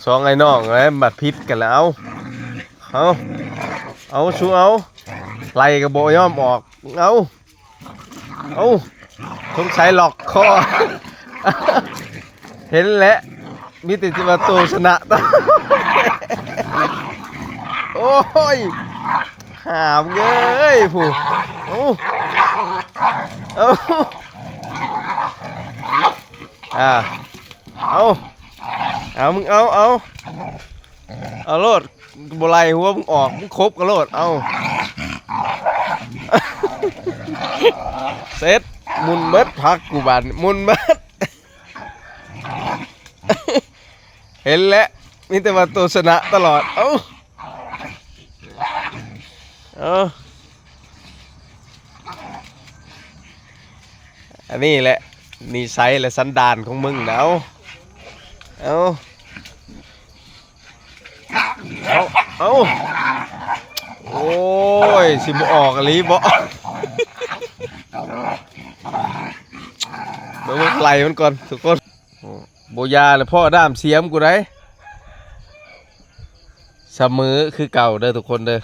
ສອງອ້າຍນ້ອງເອີຍ ບັດຜິດກັນແລ້ວ ເອົາ ເອົາ ເອົາ ສູ້ເອົາ ໄລ່ກໍບໍ່ຍອມອອກ ເອົາ ເອົາ ສົງໄສລັອກຄໍ ເຫັນແຫຼະ ມີແຕ່ຊິວ່າໂຕຊະນະ ໂອ້ຍ ຫາມເອີຍ ຜູ້ ເອົາ ເອົາ ອ່າ ເອົາ ເອົາ ມຶງເອົາ ເອົາ ເອົາໂລດ ບໍ່ໄລ່ຫົວມຶງອອກ ມຶງຄົບກັນໂລດ ເອົາ ເສັດ ໝຸນເບິດ ພັກກູບາດນີ້ ໝຸນເບິດ ເຫັນແຫຼະ ມີແຕ່ວ່າໂຕຊະນະຕະຫຼອດ ເອົາ ເອົາ ອັນນີ້ແຫຼະ ນິໄສ ແລະ ສັນດານຂອງມຶງນະ ເອົາ ເອົາ ເອົາ ເອົາ ໂອ້ຍ ຊິບໍ່ອອກອີ່ຫຼີບໍ ເບິ່ງໄລ່ມັນກ່ອນທຸກຄົນ ໂອ້ ບໍ່ຢ່າແລ້ວ ພໍ້ດ້າມສຽມກູໄດ໋ ສະເໝີຄືເກົ່າເດີທຸກຄົນເດີ.